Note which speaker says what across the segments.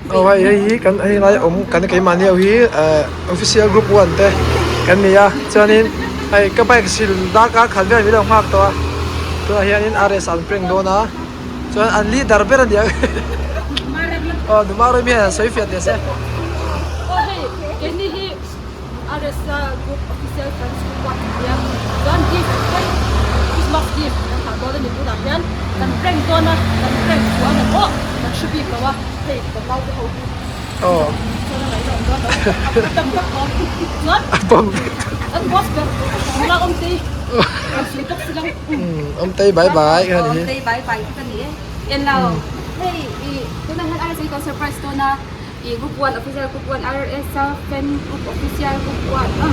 Speaker 1: Aw hei hei hi kan hei lai awm kan keimahni ho hi eh official group one te kan ni a chuanin hei ka bike sil darkar khat vel min lo nghak tawh a tunah hianin RS an prank dawn a chuan an leader ber a nia aw Numarem hian an sawi fiah teh se.
Speaker 2: Aw hei keini hi RS-a group official fans group a kan nia chuan gift hei Christmas gift kan thlah dawn a ni tunah hian kan prank dawn a kan prank sual ang aw kan hre bik lo a hei kan naute ho hi chuan a ngaihna awm dawn lo a tam vak dawn chuan an boss ber nula Awmtei kan sawi bawk si lang
Speaker 1: Awmtei bye bye
Speaker 2: ka ni Awmtei bye bye ka ni e en lo hei i tunah hian RS-a hi kan surprise dawn a. I group one official group one RS a fan group official group one a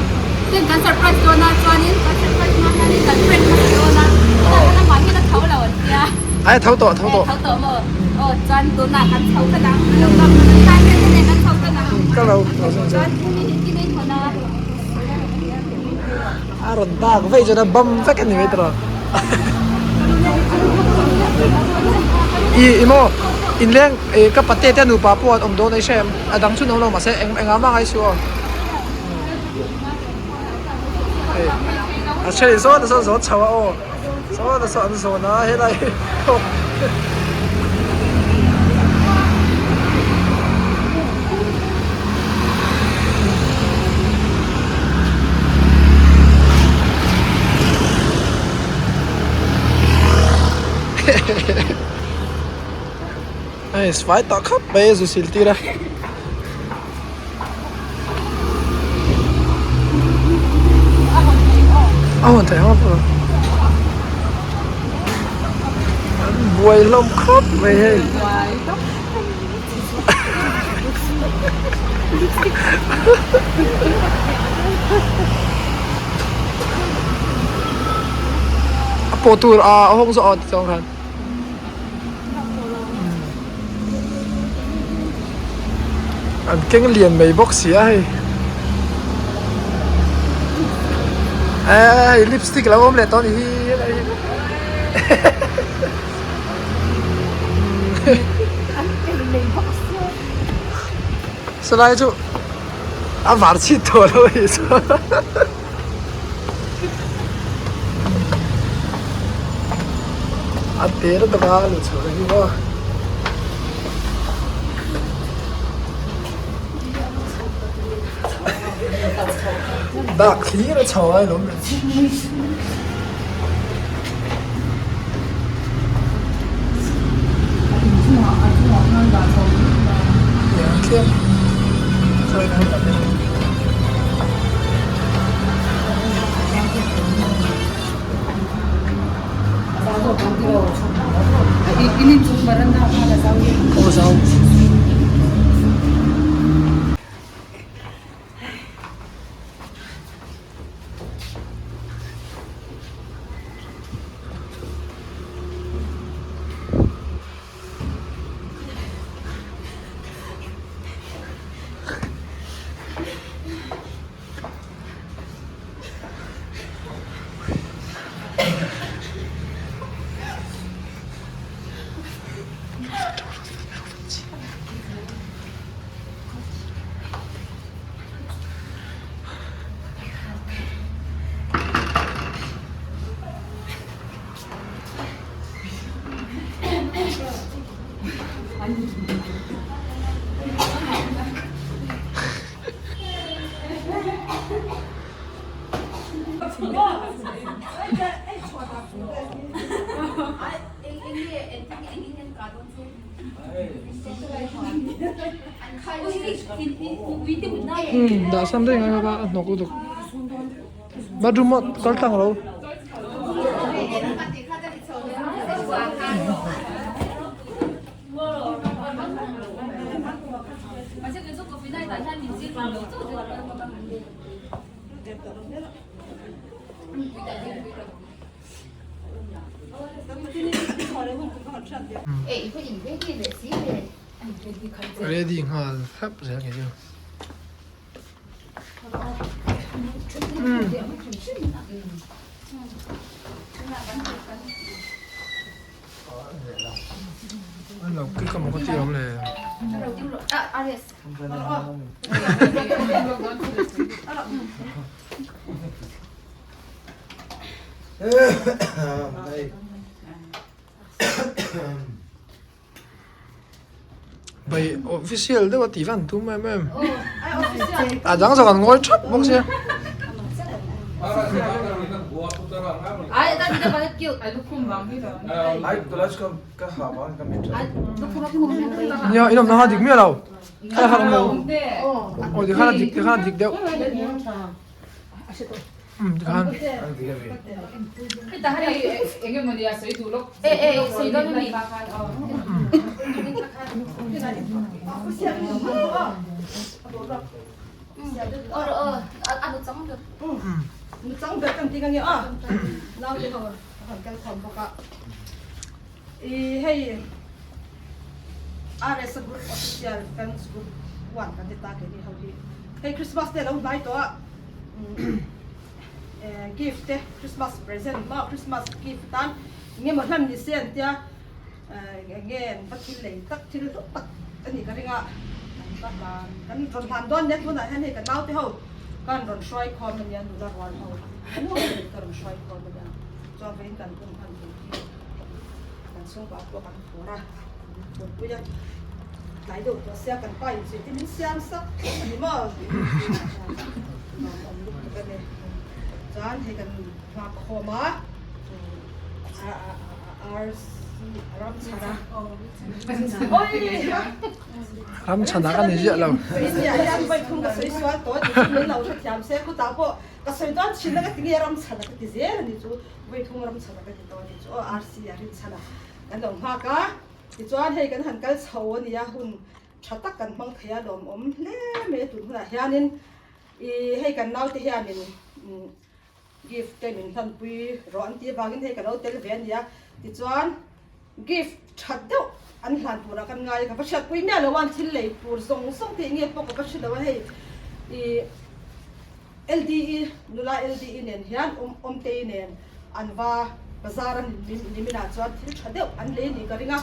Speaker 2: ten kan surprise dawn a chuanin kan surprise hma hianin kan prank hmasa dawn a tunah hian amah hian a tho lo an tia
Speaker 1: ai tho tawh tho
Speaker 2: tawh tho tawh maw aw chuan tunah kan chho tan ang alo kap kai vel te nen kan chho tan ang
Speaker 1: ka lo
Speaker 2: chuan mi hi tin a inhawn a
Speaker 1: a rawn dak veih chuan a bam vek a ni mai tawh i i maw inleng eh ka pate te nupa pawh an awm dawn a i hre em a dang chu an awm lo mahse eng engah mah ngai suh aw hei a then sawn a sawn zawn chho a aw sawn a sawn an zawn a helai hi Hei fai tawh khawp mai a zu sil tir a. A hawn theih hawp a an buai hlawm khawp mai hei. A pawh tur a hawng zawh ang ti chuang khan. An keng lian mai bawk si a hei eh lipstick lo awm leh tawh a ni hi salai chu a var chhit tawh lo a nih chuan. A te lutuk a a luchhuah hi maw. Dak thlir a chho a lawm le. Dah sam daih ngai kha a hnawk lutuk bathroom ah kal tlang lo. Ready nghal thlap zel nge chu. An lo kik emaw ka ti awm le. Bai official deuh a tih van tum em em. A dang zawk an ngawi thap bawk sia. Nia in awmna kha dik miah lo. Kha kha awm lo. Aw tikhan a dik tikhan a dik deuh. Um tikhan.
Speaker 2: Hei RS group official fans group one kan ti ta ke ni ho hi hei Christmas te lo hnai tawh a gift te Christmas present ma Christmas gift tan enge maw hlan ni se an tia enge an va thil lei tak thil hlu tak a nih ka ring a an va hlan kan rawn hlan dawn nia tunah hian hei ka naute ho kan rawn hruai khawm ania nula rual ho ka rawn hruai khawm ania chuan vawiin kan hun hman tur hi Kan chhungkua pawh kan phur a, min phurpui a, tlai deuh tawh sia kan pa in zirtir min siam sak a ni maw? Nuam awm lutuk a ni. Chuan hei kan nghak khawm a, Ramchhana.
Speaker 1: Ramchhana ka ni ziah lo.
Speaker 2: Ka sawi dawn thin a ka ti nge Ramchhana ka ti zel a ni chu Vawithum Ramchhana ka ti tawh a ni chu aw RC a Rinchhana kan lo nghak a tichuan hei kan han kal chho a nia hun tha tak kan hmang thei a lawmawm hle mai a tun hunah hianin ih hei kan naute hianin gift te min hlanpui rawh an tih avangin hei ka lo tel ve a nia tichuan gift tha deuh an hlan turah kan ngai a ka va hriatpui miah lo a an thil lei tur zawng zawng te eng nge pawh ka va hre lo a hei ih LDE nula LDE nen hian awm Awmtei nen an va bazar a nimin ah chuan thil tha deuh an lei nih ka ring a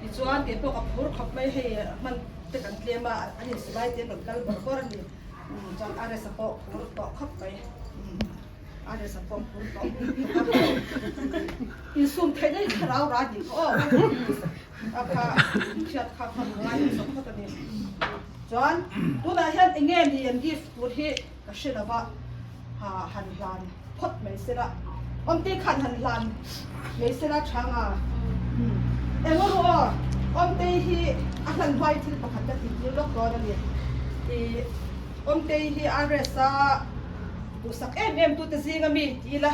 Speaker 2: tichuan kei pawh ka phur khawp mai hei hman te kan tlem a an insilai te an rawn kal bawrh bawrh a ni chuan RS a pawh phur tawh khawp mai RS a pawh phur tawh insum theih daih thlarau ra nih kha aw a kha hriat kha kha ngai zawk phawt a ni. Chuan tunah hian eng nge ni an gift tur hi ka hre lo va, ha han hlan phawt mai se la, Awmte khan han hlan mai se la tha nga. Eng aw ru aw, Awmte hi a hlan hmai thil pakhat ka tih tir lawk dawn a ni. I Awmte hi RS a duhsak em em tute zinga mi ti ila,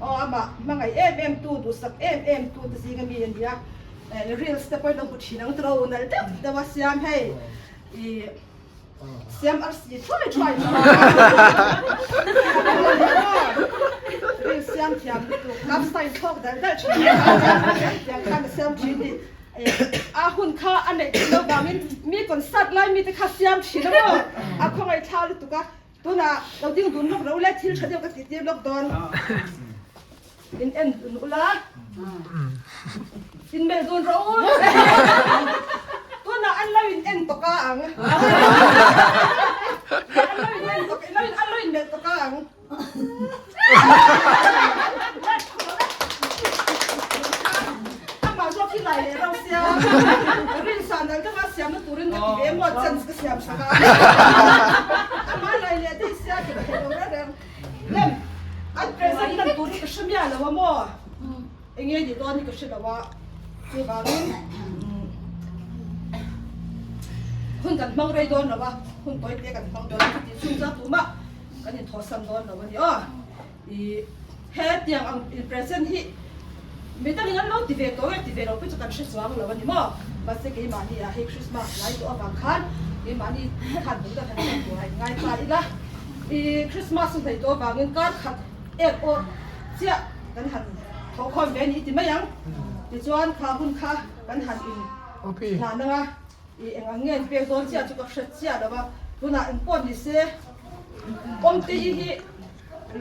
Speaker 2: aw amah hmangaih em em tu duhsak em em tute zinga mi a ni a. Reels te pawh in lo hmu thin ang tiro nalh deuh deuh a siam hei i siam arsi thuai thuai reels siam thiam lutuk love style thlawk dalh dalh thin tiang khan a siam thin ni a hun kha a neih theih loh vangin mi concert lai mi te kha siam thin a maw a khawngaih thla lutuk a tunah lo ding dun lawk lo le thil tha deuh ka tih tir lawk dawn. In en dun ula. In melh dun rawh u. Tunah an lo in en tawk a ang. An lo in en tawk, an lo in melh tawk a ang. Amah zawk hi lai leh rau sia. Rin san dang deuh a siamna turin ka ti ve emaw chance ka siam sak a. Amah lai leh daih sia ti thei lo reng reng. Lem, an present lan tur hi ka hre miah lo a maw? Enge ni dawn hi ka hre lo a, chuvangin hun kan hmang rei dawn lo a, hun tawi te kan hmang dawn a, chuti chhung chuan tumah kan inthawhsan dawn lo a ni aw. Ih, hetiang ang in present hi midangin an lo ti ve tawh nge ti ve lo pawh chu kan hre chuang lo a ni maw? Mahse keimahni ah hei Christmas lai tawh avang khan keimahni khan hmun ka han hman tur a inngai ta ila. I Christmas a hnaih tawh avangin kar khat ek awrh chiah kan han thawh khawm ve a ni i ti mai ang. Tichuan kha hun kha kan han in hlan ang a, i eng ang nge an pek dawn chiah chu ka hre chiah lo a, tunah eng pawh ni se Awmte i hi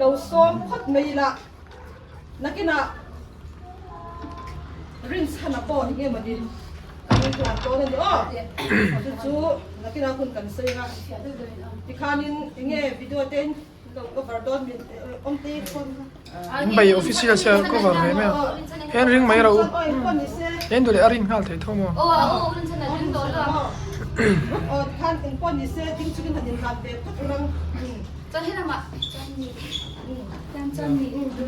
Speaker 2: lo sawm phawt mai ila nakinah. Rinchhana pawh eng nge mawni kan inhlan dawn a ni aw. Chu chu nakinah hun kan sawi ang a. Tikhanin eng nge video te lo cover dawn min awm te
Speaker 1: In bai official sia cover ve mai a. Hian ring mai rawh u. Hian duh leh a rin nghal thei tho maw?
Speaker 2: Aw tikhan eng pawh ni se ding chungin han inhlan ve phawt ang.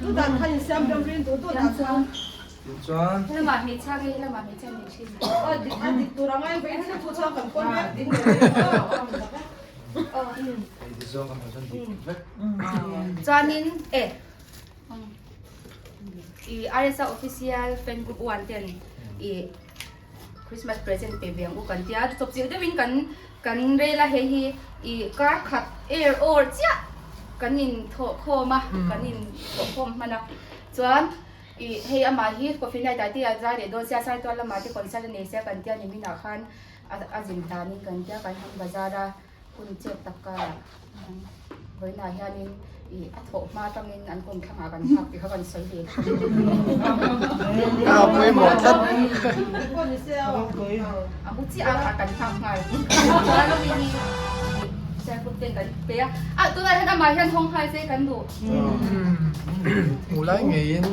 Speaker 2: Duh dan khan insiam rem rin duh duh dan khan.
Speaker 3: Chuan.
Speaker 4: Helamah hmeichhia nge helamah hmeichhia nei thin.
Speaker 2: A dik a dik tur anga in thil thu chuan kan pawn vek ding leh reng a.
Speaker 3: Hei ti zawng ka hmuh chuan dik vek.
Speaker 4: Chuanin e i RSA official fan group 1 ten i Christmas present pe ve ang u kan tia chawpchilh deuhin kan kan rel a hei hi i kar khat er awr chiah kan in thawh khawm a kan in thawh khawm hman a chuan i hei amah hi coffee night ah te a zai leh dawn sia saitual lamah te concert a nei sia kan tia nimin ah khan a zin hlanin kan tia kan han bazar a. Hun chet tak karah vawiinah hianin ih a thawh hma atangin an kawm thlangah kan nghak tih kha kan sawi ve thin.
Speaker 1: A pawimawh tlat.
Speaker 4: A mu chiah a kan nghak nghal. Chuan a mi Serkut ten kan pe a. A tunah hian amah hian hawng nghal se kan duh.
Speaker 1: Hmuh lai ngeiin.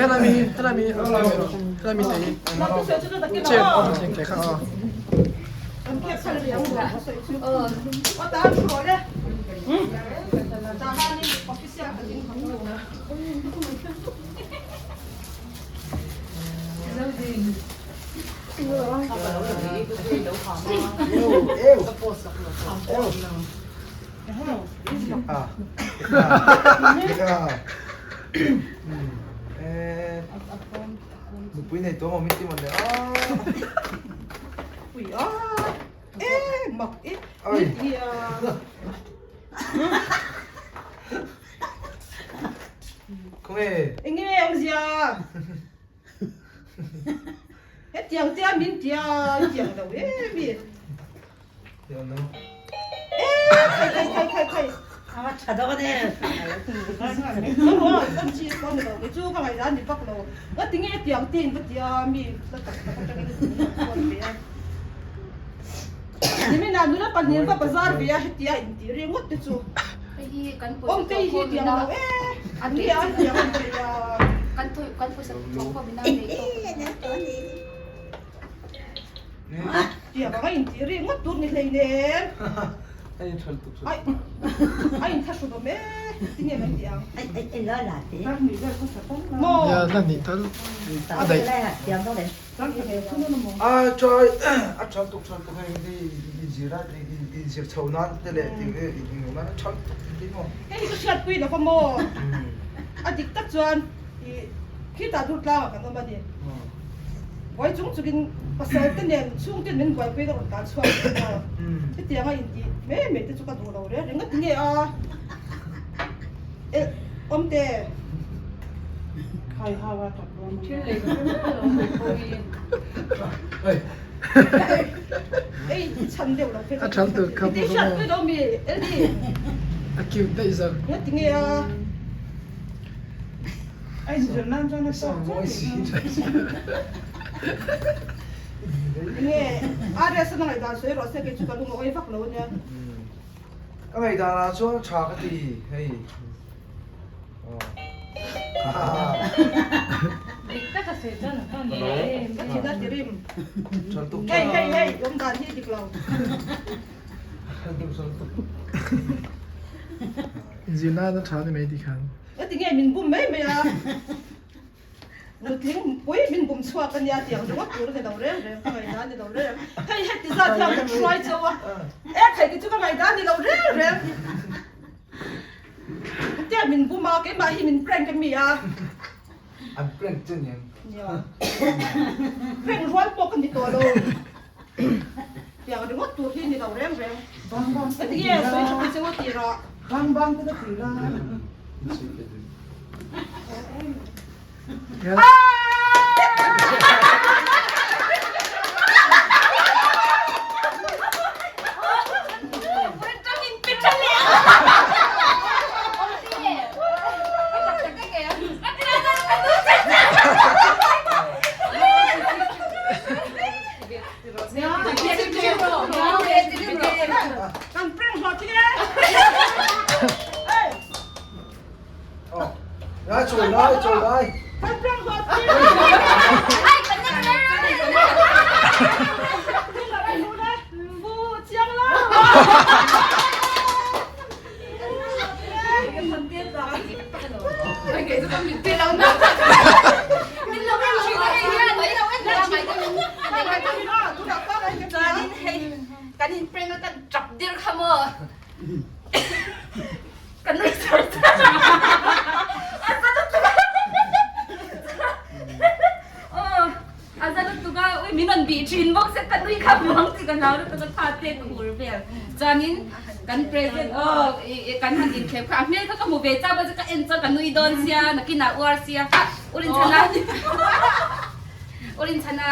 Speaker 1: Helai mi hi helai mi hi helai mi te hi chair awm thleng te kha a.
Speaker 3: Nupui nei tawh maw min ti mawn le a.
Speaker 2: Ui a e mak e min ti a.
Speaker 3: Khawnge?
Speaker 2: Enge awmzia? Hetiang tia min tia i tiang lo em i. Tiang anga intih ri ngawt tur ni hleinem.
Speaker 3: A in tha lutuk chu.
Speaker 2: Ai a in tha hru awm e. Tinge kan tih ang. Maw.
Speaker 1: Ya la ni tal a daih.
Speaker 3: A tha a tha lutuk tha lutuk hei hi inzir a inzir chho nan te leh ting eng nan a tha lutuk ti maw.
Speaker 2: Hei ka hriatpui lo va maw. A dik tak chuan i khitah dur tlangah kan awm a ni. Buai chung chungin pasal te nen chhungte min buaipui ka rawn tan chhuak tawh maw? Hetiang a intih mai mai te chu ka duh lo reng reng a ti nge a? Eh Awmte. Ei chhan deuh lo phei
Speaker 1: A than tur kha
Speaker 2: I hriat pui lo mi Ellie?
Speaker 1: A cute daih zawk.
Speaker 2: Nga ti nge a? Nge RS a ngaihdan sawi rawh se kei chu ka lung a awi vak lo ania.
Speaker 3: Ka ngaihdan ah chuan tha ka ti hei.
Speaker 2: Ka thin a ti rim. Hei hei hei awm dan hi dik lo.
Speaker 1: Inzirna na tha ni mai tikhan.
Speaker 2: Heti nge min bum mai mai a, nutling pui min bum chhuak a nia tiang ringawt tur a ni lo reng reng, ka ngaihdan ni lo reng reng. Hei heti zat hian kan hruai chauh a, e thei te chu ka ngaihdan ni lo reng reng. Hetia min bum a, keimah hi min prank a mi a.
Speaker 3: An prank che niang.
Speaker 2: Nia, prank rual pawh ka ni tawh lo. Tiang ringawt tur hi ni lo reng reng. Heti nge sawi tha pui cheu a tih rah. Bang bang te ka ti la.
Speaker 3: Lai chawi lai.
Speaker 4: Kan in prank kan trap dir kha mo. Kan nui char char. A za lutuk a, ui min rawn bih thin bawk se ka nui kha muang chi ka hlau lutuk a tha te ka hur vel. Chuanin kan present aw kan han inthlep kha a hmel kha ka hmu ve chauh a chu ka en chuan ka nui dawn sia nakinah uar sia kha Urinchhana Urinchhana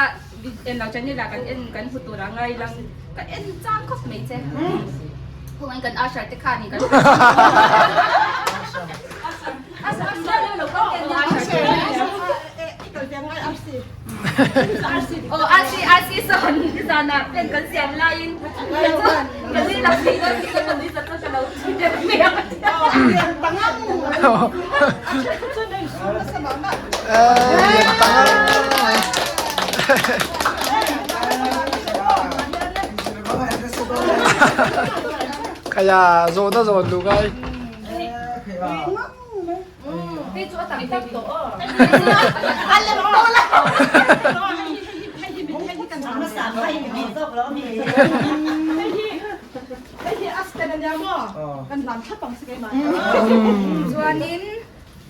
Speaker 4: en lo channel ah kan en kan hmu tur a ngai lang ka en chang khawp mai che. Khawngaih kan usher te kha ni kan
Speaker 1: Kaya zawhna zawn duh ngai.
Speaker 4: Chuanin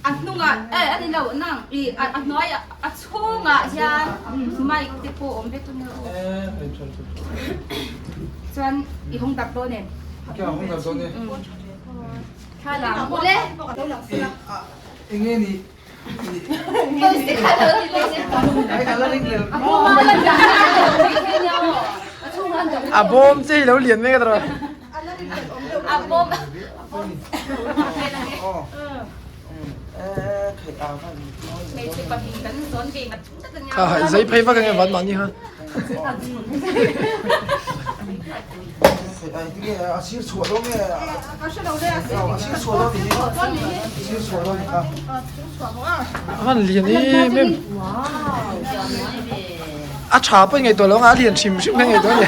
Speaker 4: a hnungah eh a ni lo nang i a hnuai a chhungah hian mic te pawh awm vek a nia aw. Chuan i hawng tak dawn em?
Speaker 3: Enge ni
Speaker 1: A bawm che hi lo lian mek a tawh. Kha zai phei vak ange van mahni kha. A lian em em. A tha pawh ngaihtuah lo ang a lian hrim hrim kha ngaihtuah a ni.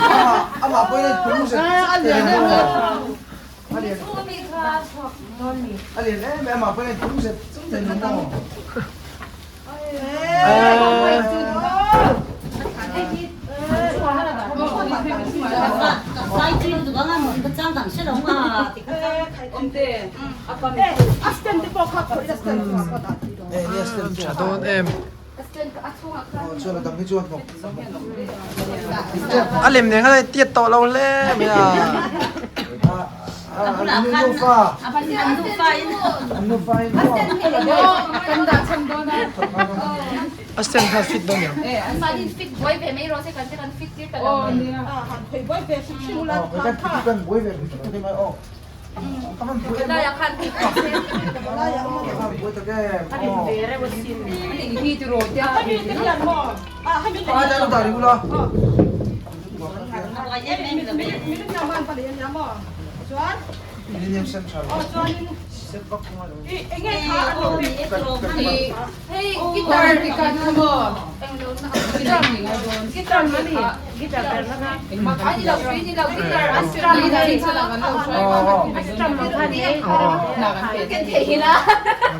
Speaker 1: Tha dawn em. A lem nen khan a tiat tawh lo hle mai a. A stand kha fit dawn niang.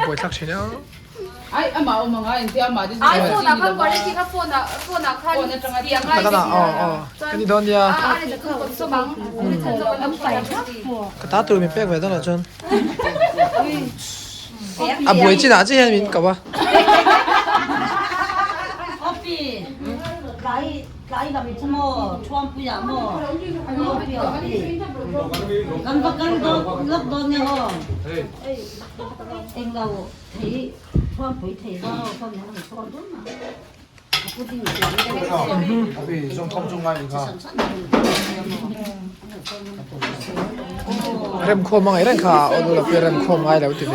Speaker 1: Buaithlak thin a. Kan ni dawn nia. Ka ta tur min pek ve dawn ah chuan. A buai chinah che hian min ko a. Remkhawm a ngaih reng kha aw nu lapi remkhawm ngai lo ti ve.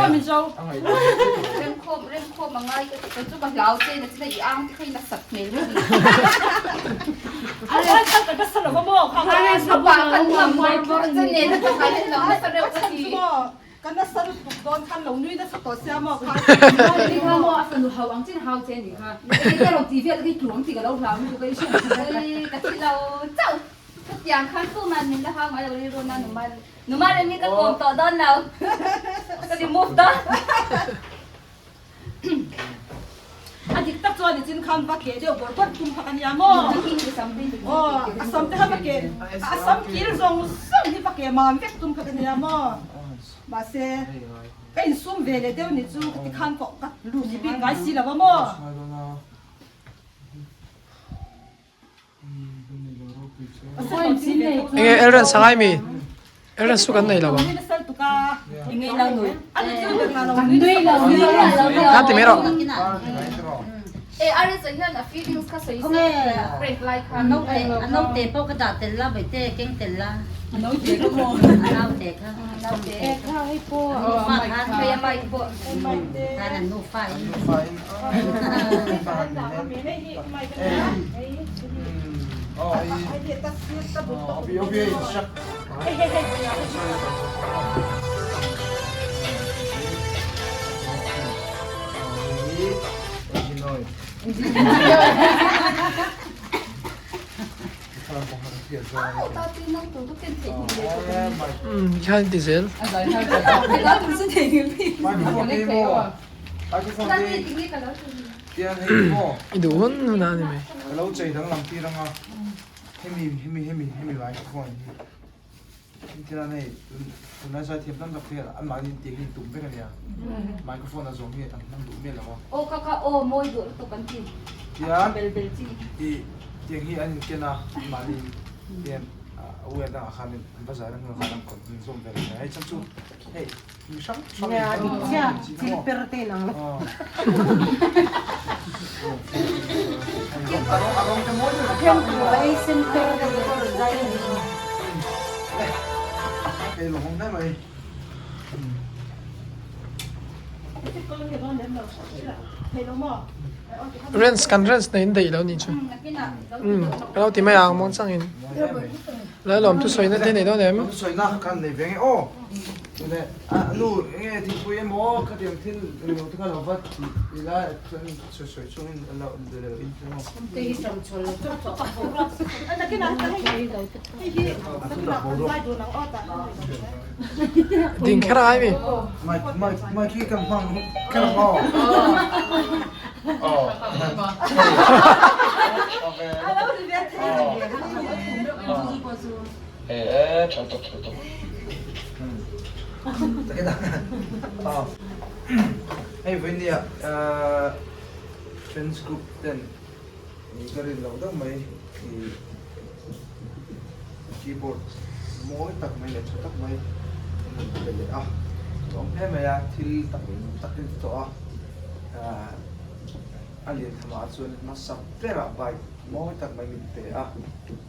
Speaker 2: Ka nasa lutuk dawn khan lo nui nasa tawh sia maw kha.
Speaker 4: Ni kha maw a fanu hau ang chin hau che ni kha. Enge ka rawn ti vel hi tluang tih ka lo hlau lutuk a i hriat
Speaker 5: Ei ka thi lo chauh. Chutiang khan tuman min la hau ngai lo rilru na numan numan remi ka kawm tawh dawn lo. Ka remove dawn.
Speaker 2: A dik tak chuan nichin khan va keh deuh bawrh bawrh tum kha ka nia maw? Aw, a sam te kha va keh, a sam kil zawng zawng hi va keh mam vek tum kha ka nia maw? Mahse, ka insum ve leh deuh ni chu ka ti khan pawh ka lut ni bik ngai si lo a maw?
Speaker 1: Enge Elren sangai mi? Elren su kan nei lo ang. Khan ti mai rawh.
Speaker 6: Note pawh ka dah tel la vaite keng tel la naute kha nufa khan khan an nufa in.
Speaker 1: Hian ti zel. I duh hun hun a ni mai.
Speaker 3: Ka lo chei danglam tir anga hemi hemi hemi hemi microphone hi engtin hei tunlai zaithiam tam tak te hian anmahni in tih hi tum vek ania microphone a zawm hi an hmang duh miah lo a.
Speaker 5: Aw ka ka aw mawi duh lutuk an ti.
Speaker 3: Tian
Speaker 5: Bel bel chi.
Speaker 3: I tiang hi an inken a anmahni tian a uiah dangah khan an va zai na hmunah khan an kawt an zawm ve leh hei chhan chu hei
Speaker 6: Nia dik chiah chil per te in ang lo. A then tur a ei sen per te pawh rawn zai a ni.
Speaker 1: Rents kan rents nei in daih lo nih chu. Ka lo ti mai ang mawn changin. Lalawm thusawi na te nei dawn em?
Speaker 3: Thusawi na kan nei ve nge aw. Tune a nu enge thingpui emaw khatiang thil englo te kha lo va ti ila chuan sawi sawi chungin a lo lo in hle maw.
Speaker 1: Ding kher ai mi.
Speaker 3: Mic mic mic hi kan hmang kher ang aw. Aw. Hei vawinia friends group ten ka rin loh deuh mai i keyboard mawi tak mai leh tha tak mai an rawn pe leh a tlawm hle mai a thil tam tak in ti tawh a a lian thamah chuan hmasa berah bike mawi tak mai min pe a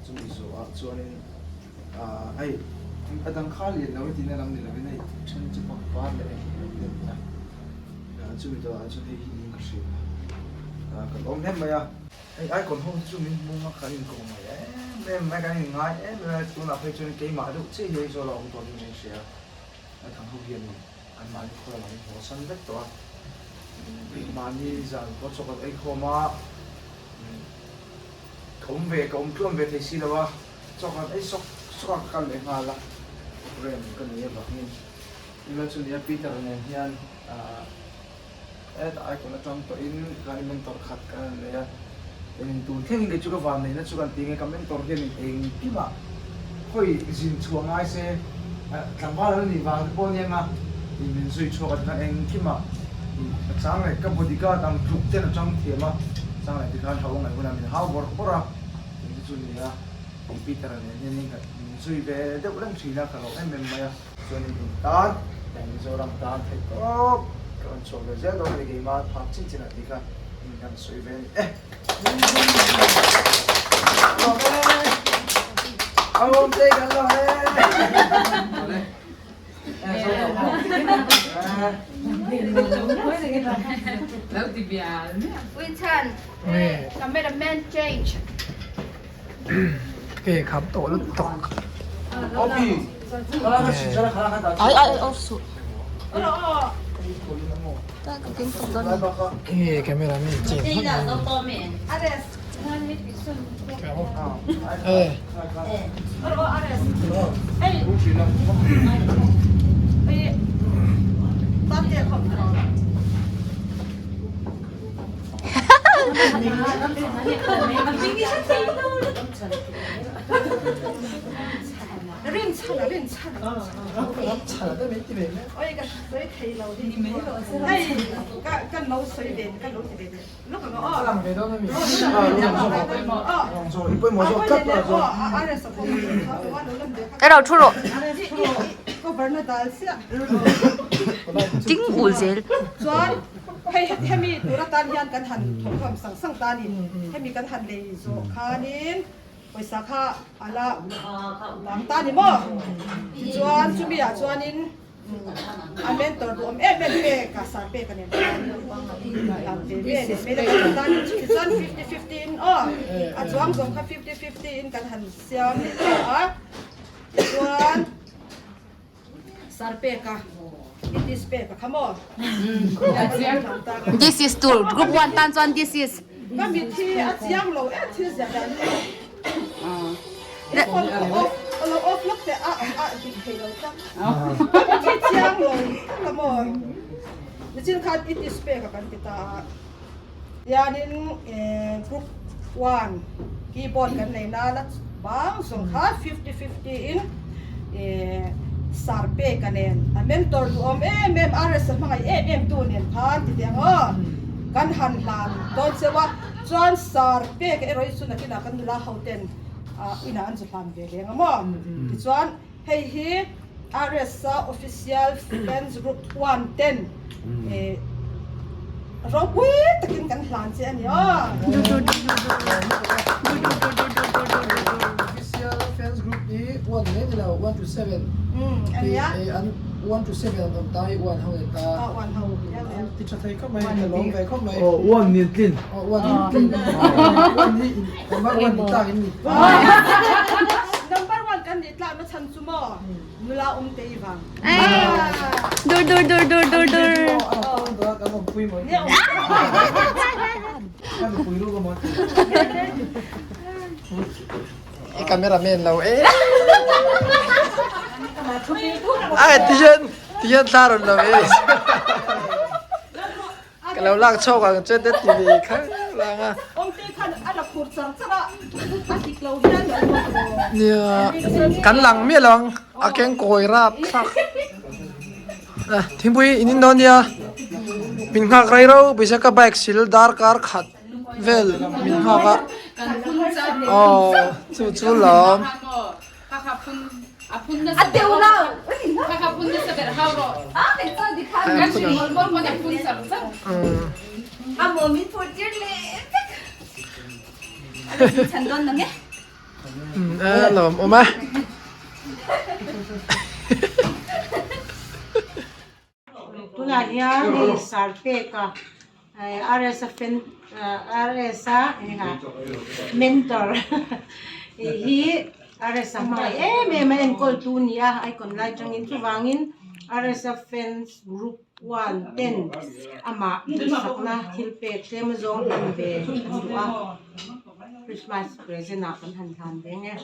Speaker 3: chumi zawhah chuanin. Ahh hei a dang kha lian lo tihna lam ni lovin hei then chu pangpar leh eng eng te a ni a chumi dawrah chuan hei hi niin ka hria a ah kan awm hle mai a hei icon ho hi chu min hmu a kan inkawm mai em em mai kan inngai em em a tunah phei chuan keimah deuh chiah hi Aizawl a awm tawh niin ka hria a dang ho hian anmahni khaw lamah an haw san vek tawh a mahni zan pawh chaw kan eikhawm a ka awm ve ka awm tluan ve thei si lo a. Chawkhat ei sawk sawk a ka kal leh nghal a, program ka nei avangin email chu nia Peter nen hian ahh hetah icon atang tawhin kan in mentor khat kan han nei a, eng tun thlengin kei chu ka van neihna chu kan ti nge ka mentor hian engkimah khawi zin chhuah ngai se tlangval an nih vang te pawh ania nga in min zui chhuak a tikhan engkimah a chang leh ka bodyguard ang tluk ten a chang thiam a, chang leh tikhan hau a ngaih hunah min hau bawrh bawrh a. Engte chu nia, computer nen hian in min zui ve deuh reng thin a, ka lo em em mai a. Chuanin in tan, heng Mizoram tan theih tawp ka rawn chhuak ve zel dawn a ni keimah phak chin chin ah tih kha in han sawi ve a ni e. Lawm e! A awm te kan lawm e! Awle.
Speaker 5: Wichan, cameraman change.
Speaker 1: Ke kham tawh lutuk.
Speaker 3: Ai ai off suh.
Speaker 1: Nge camera mi chen
Speaker 4: Ero thu rawh. Ding ul zel.
Speaker 2: Chuan hei hemi tur atan hian kan han thawmhnaw sang sang ta a ni. Hemi kan han lei zawh khanin pawisa kha a la bang ta a ni maw? Tichuan chumi ah chuanin A mentor duhawm em em pek a sar pek a nen khan lam ve ve a ni hmel a kan tan in chuti chuan fifty fifty in aw a chuang zawng kha fifty fifty in kan han siam leh ta a tichuan sar pek a it is pek a kha maw
Speaker 4: This is tur group one tan chuan this is
Speaker 2: ka mit hi a chiang lo em thil ziah dan hi. Lo off lawk teh a a dik thei lo tlat. Ka thi chiang lo tlat a maw. Nichin khan it is pek a kan ti ta a. Tianin group one keyboard kan nei na la bang zawng kha 50-50 in sar pek a nen a mentor duhawm em em RS a hmangaih em em tu nen khan ti teh ang aw. Kan han hlan dawn cheu a. Chuan sar pek erawh hi chu nakinah kan nula ho ten inah an zu hlan ve leng a maw? Tichuan hei hi RS-a official fans group one ten ropui takin kan hlan che a ni aw.
Speaker 1: Official fans group hi one mai ni lo, one to seven.
Speaker 2: A nia.
Speaker 1: An one to seven an awm ta hi one ho ni ta.
Speaker 2: One ho.
Speaker 1: An ti tha thei khawp mai, ka lawm ve khawp mai.
Speaker 3: Aw one nin tlin.
Speaker 1: Aw one nin tlin. One hi number one ni tlak in ni.
Speaker 2: Number one kan nih tlak na chhan chu maw nula awm te i vang.
Speaker 4: Dur dur dur dur dur dur.
Speaker 1: Kan awm pui maw. Kan pui ru ka maw. I camera man lo e. Ai tihian tihian thla rawn lo e. Ka lo lak chhawk ang che te ti ve kha lang a. Nia kan lang miah lo ang a keng kawi rap thlak. Thingpui in in dawn nia min nghak rei rau pawisa ka bike sil darkar khat vel min nghak a aw chu chu lawm. A lawm awm a.
Speaker 6: Tunah hian hei Sarpeka RS-a fan RS-a mentor hi RS-a hmangaih em em a enkawl tu a ni a icon lai atangin chuvangin RS-a fans group one ten amah duhsakna thil pek tlem azawng hman ve a duh a Christmas present ah kan han hlan ve nge.